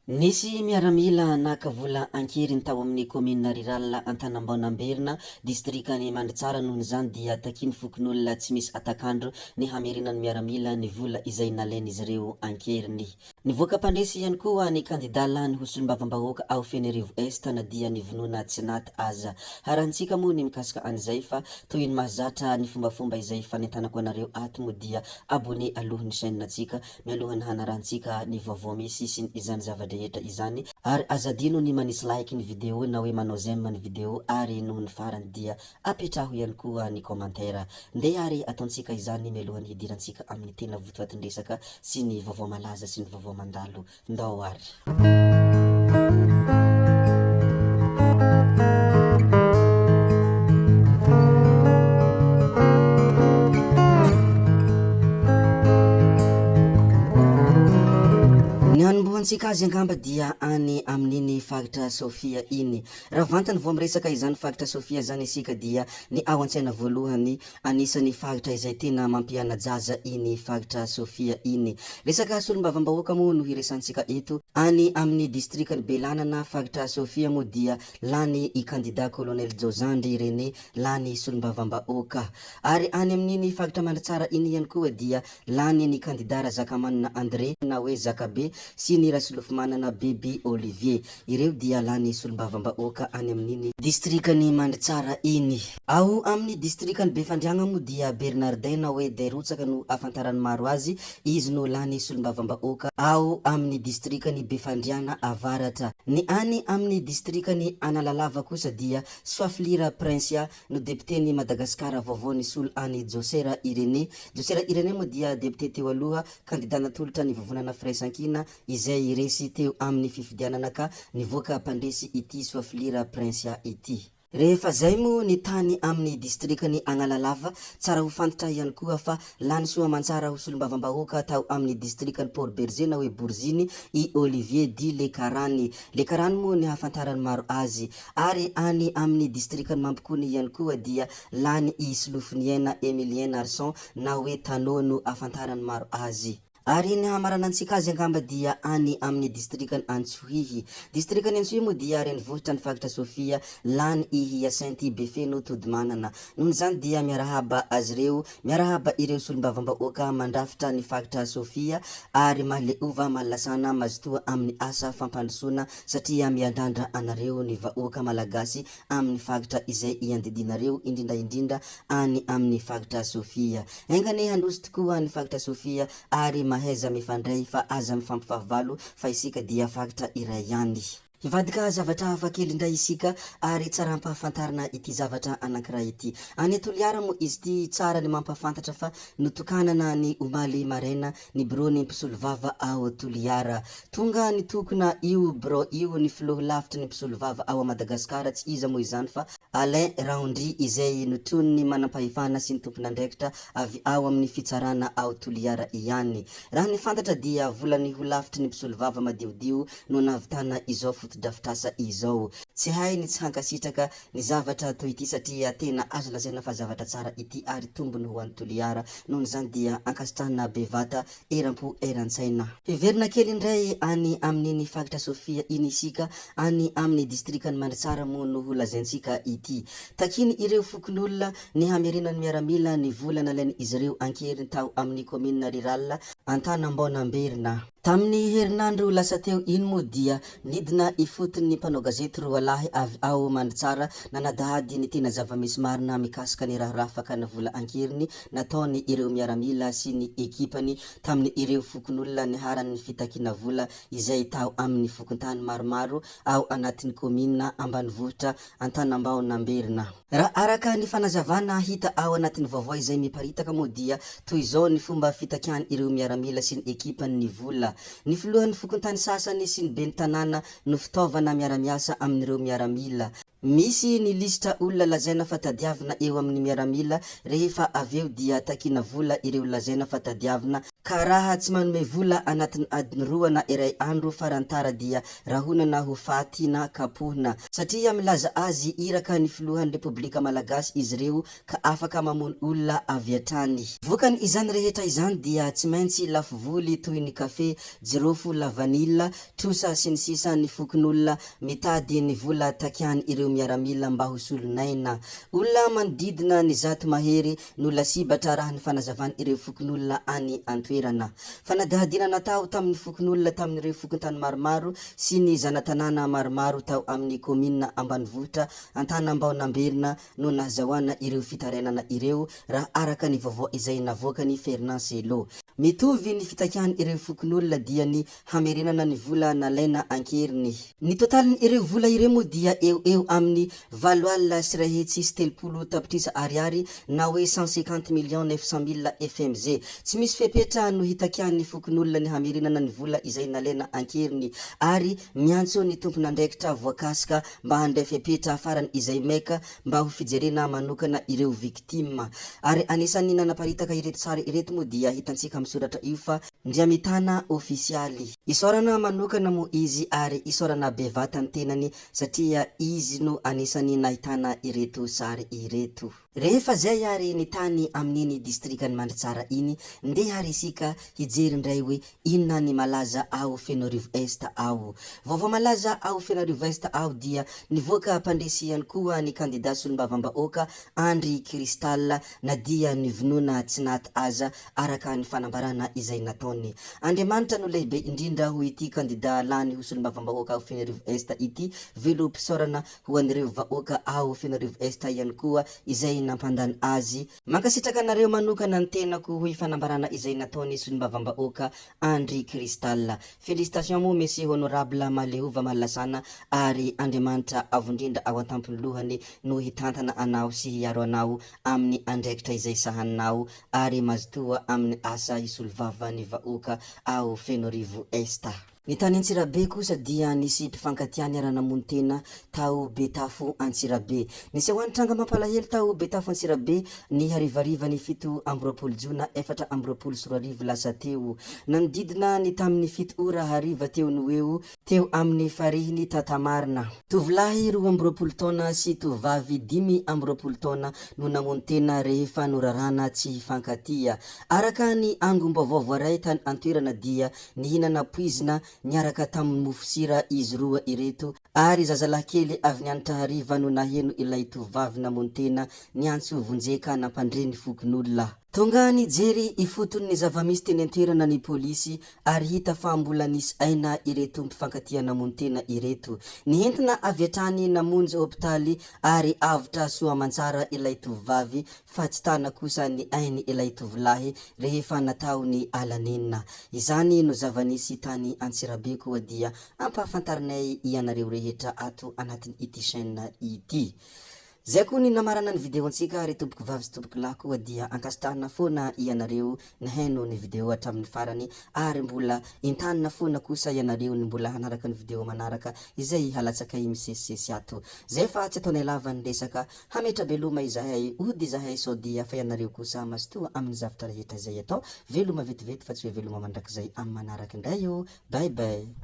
Nisy miaramila naka vola an-keriny tao amin'ny kaominina Riralina Antanambao Namberina, distrikan'i Mandritsara noho izany dia takian'ny fokonolona tsy misy atak'andro ny hamerenan'ny miaramila ny vola izay nalain'izy ireo an-keriny. Nivoaka mpandresy ihany koa ny kandida lany ho solombavambahoaka ao Fenerivo Est na dia nivonona tsy naty aza. Harahintsika moa ny mikasika an'izay fa toy ny mahazatra ny fombafomba izay fanentanako anareo ato moa dia abonné aloha ny chaîne-ntsika mialohan'ny hanarahantsika ny vaovao misy sy ny izany zava-drehetra izany ary aza adino ny manisy like ny vidéo na hoe manao j'aime ny vidéo ary noho ny farany dia apetraho ihany koa ny commentaire. Ndeha ary ataontsika izany mialohan'ny hidirantsika amin'ny tena votoatin-dresaka sy ny vaovao malaza sy ny vaovao mandalo. Ndao ary. Ny hanombohantsika azy angamba dia any amin'iny faritra Sofia iny. Raha vantany vao miresaka izany faritra Sofia izany isika dia ny ao an-tsaina voalohany Anisan'ny faritra izay tena mampiana-jaza iny faritra Sofia iny. Resaka solombavambahoaka moa no hiresantsika eto. Any amin'ny distrikan'i Belanana, faritra Sofia moa dia lany i kandida Colonel Jaozandry René lany solombavambahoaka. Ary any amin'iny faritra Mandritsara iny ihany koa dia lany ny kandida Razakamanana André na hoe Zakabe sy ny Rasolofomanana Beby Olivier. Ireo dia lany solombavambahoaka any amin'iny distrikan'i Mandritsara iny. Ao amin'ny distrikan'i Befandriagna moa dia Bernardin na hoe Dairotsaka no ahafantaran'ny maro azy, izy no lany solombavambahoaka ao amin'ny distrikan'i Befandriana Avaratra. Ny any amin'ny distrikan'i Analalava kosa dia Soafilira Princia no depioten'i Madagasikara vaovao nisolo an'i Josera Irénée. Josera Irénée moa dia depiote teo aloha, kandida natolotra ny vovonana Firaisankina izay resy teo amin'ny fifidianana ka nivoaka mpandresy ity Soafilira Princia ity. Rehefa zay moa ny tany amin'ny distrikan'i Agnalalava, tsara ho fantatra ihany koa fa lany soa aman-tsara ho solombavambahoaka tao amin'ny distrikan'i Port Bergé na hoe Boriziny i Olivier dit Lekarany. Lekarany moa ny ahafantaran'ny maro azy. Ary any amin'ny distrikan'i Mampikony ihany koa dia lany i Solofoniaina Emilien Narson na hoe Tanô no ahafantaran'ny maro azy. Ary ny hamaranantsika azy angamba dia any amin'ny distrikan'i Antsohihy. Distrikan'i Antsohihy moa dia renivohitra ny faritra Sofia, lany i Hyacinthe Befeno Todimanana. Noho izany dia miarahaba azy ireo, miarahaba ireo solombavambahoaka mandrafitra ny faritra Sofia ary mahaleova mahalasana mazotoa amin'ny asa fampandrosoana satria miandrandra anareo ny vahoaka Malagasy amin'ny faritra izay iandidianareo indrindra indrindra any amin'ny faritra Sofia. Enga anie handroso tokoa ny faritra Sofia ary mahaiza mifandray fa aza mifampifahavalo fa isika dia faritra iray ihany. Hivadika zavatra hafa kely indray isika ary tsara ampahafantarina ity zavatra anankiray ity. Any Toliara moa izy ity tsara ny mampahafantatra fa notokanana ny omaly maraina ny biraon'ny mpisolovava ao Toliara. Tonga nitokona io birao io ny filoha lavitry ny mpisolovava ao Madagasikara tsy iza moa izany fa Alain Raondria izay notronin'ny manampahefana sy ny tompon'andraikitra avy ao amin'ny fitsarana ao Toliara ihany. Raha ny fantatra dia volan'ny holafitry ny mpisolovava madiodio no nahavitana izao fotodrafitrasa izao. Tsy hay ny tsy hankasitraka ny zavatra toy ity satria tena azo lazaina fa zavatra tsara ity ary tombony ho an'i Toliara. Noho izany dia ankasitrahana bevata eram-po eran-tsaina. Hiverina kely indray any amin'iny faritra Sofia iny isika, any amin'ny distrikan'i Mandritsara moa no ho lazaintsika ity. Takiany ireo fokonolona ny hamerenan'ny miaramila ny vola nalain'izy ireo an-keriny tao amin'ny kaominina Riralina Antanambaonamberina. Tamin'ny herinandro lasa teo iny moa dia nidina ifotony ny mpanao gazety roalahy avy ao Mandritsara nanadihady ny tena zava-misy marina mikasika ny raharaha fakana vola an-keriny nataony ireo miaramila sy ny ekipany tamin'ny ireo fokonolona niharan'ny fitakiana vola izay tao amin'ny fokontany maromaro ao anatin'ny kaominina ambanivohitra Antanambao Namberina. Raha araka ny fanazavana hita ao anatin'ny vaovao izay miparitaka moa dia toy izao ny fomba fitakian ireo miaramila sy ny ekipany ny vola. Ny filohan'ny fokontany sasany sy ny ben'ny tanàna no fitaovana miara-miasa amin'ireo miaramila. Misy ny lisitra olona lazaina fa tadiavina eo amin'ny miaramila, rehefa avy eo dia takiana vola ireo lazaina fa tadiavina, ka raha tsy manome vola anatin'ny adiny roa na iray andro farany tara dia rahonana ho faty na kapohina. Satria milaza azy iraka ny filohan'ny Repoblika Malagasy izy ireo ka afaka mamono olona avy hatrany. Vokany izany rehetra izany dia tsy maintsy lafo voly toy ny kafe, jirofo, lavanila, trosa sy ny sisa ny fokonolona mitady ny vola takian ireo miaramila mba ho solon'aina. Olona manodidina ny 100 mahery no lasibatra raha ny fanazavan ireo fokonolona any an-toerana. Fanadihadiana natao tamin'ny fokonolona tamin'ireo fokontany maromaro sy ny zana-tanàna maromaro tao amin'ny kaominina ambanivohitra Antanambao Namberina no nahazahoana ireo fitarainana ireo raha araka ny vaovao izay navoakan'i Fernand Cello. Mitovy ny fitakian ireo fokonolona dia ny hamerenana ny vola nalaina ankeriny. Ny totalin'ireo vola ireo moa dia eo eo amin'ny 138 tapitrisa ariary na hoe 150 millions 900 mille FMG. Tsy misy fepetra no hitakian'ny fokonolona ny hamerenana ny vola izay nalaina ankeriny ary miantso ny tompon'andraikitra voakasika mba handray fepetra farany izay maika mba ho fijerena manokana ireo victime. Ary anisan'ny nanaparitaka ireto sary ireto moa dia hitantsika amin'ny soratra io fa Ndriamitana ofisialy. Isaorana manokana moa izy ary isaorana bevata ny tenany satria izy no anisan'ny nahitana ireto sary ireto. Rehefa zay ary ny tany amin'iny distrikan'i Mandritsara iny, ndeha ary isika hijery indray hoe inona ny malaza ao Fenoarivo Est ao. Vaovao malaza ao Fenoarivo Est ao dia nivoaka mpandresy ihany koa ny kandida solombavambahoaka Andry Cristal na dia nivonona tsy naty aza araka ny fanambarana izay nataony. Andriamanitra no lehibe indrindra hoy ity kandida lany ho solombavambahoaka ao Fenoarivo Est ity, velom-pisaorana ho an'ireo vahoaka ao Fenoarivo Est ihany koa izay nampandany azy. Mankasitraka anareo manokana ny tenako hoy fanambarana izay nataony solombavambahoaka Andry Cristal. Félicitations moa Monsieur Honorable Maleova Malasana ary Andriamanitra Avo Indrindra ao an-tampon'ny lohany no hitantana anao sy hiaro anao amin'ny andraikitra izay sahaninao ary mazotoa amin'ny asa hisolovava ny vahoaka ao Fenoarivo Est. Ny tany Antsirabe kosa dia nisy mpifankatia niara-namono tena tao Betafo Antsirabe. Nisehoan'ny tranga mampalahelo tao Betafo Antsirabe ny harivarivan'ny 27 jona 2024 lasa teo. Nanodidina ny tamin'ny fito ora hariva teo no eo, teo amin'ny farihin'i Tatamarina. Tovolahy 22 taona sy tovovavy 25 taona no namono tena rehefa norarana tsy hifankatia. Araka ny angom-baovao voaray tany an-toerana dia nihinana poizina niaraka tamin'ny mofo sira izy roa ireto ary zazalahy kely avy nianatra hariva no naheno ilay tovovavy namono tena niantso vonjeka nampandre ny fokonolona. Tonga nijery ifotony ny zava-misy teny an-toerana ny polisy ary hita fa mbola nisy aina ireto mpifankatia namono tena ireto. Nientina avy hatrany namonjy hopitaly ary avotra soa aman-tsara ilay tovovavy fa tsy tana kosa ny ainy ilay tovolahy rehefa natao ny ala-nenina. Izany no zava-nisy tany Antsirabe koa dia ampahafantarinay ianareo rehetra ato anatin'ity chaîne ity. Zay koa ny namarana ny video antsika ry tompoko vavy sy tompoko lahy koa dia ankasitrahana foana ianareo nihaino ny video hatramin'ny farany ary mbola entanina foana kosa ianareo ny mbola hanaraka ny video manaraka izay halatsakay misesisesy ato. Zay fa tsy ataonay lava ny resaka, hametra-beloma izahay, hody izahay sao dia fa ianareo kosa mazotoa amin'ny zavtra rehetra izay atao, veloma vetivety fa tsy hoe veloma mandrakizay amin'ny manaraka indray ô! Bye bye.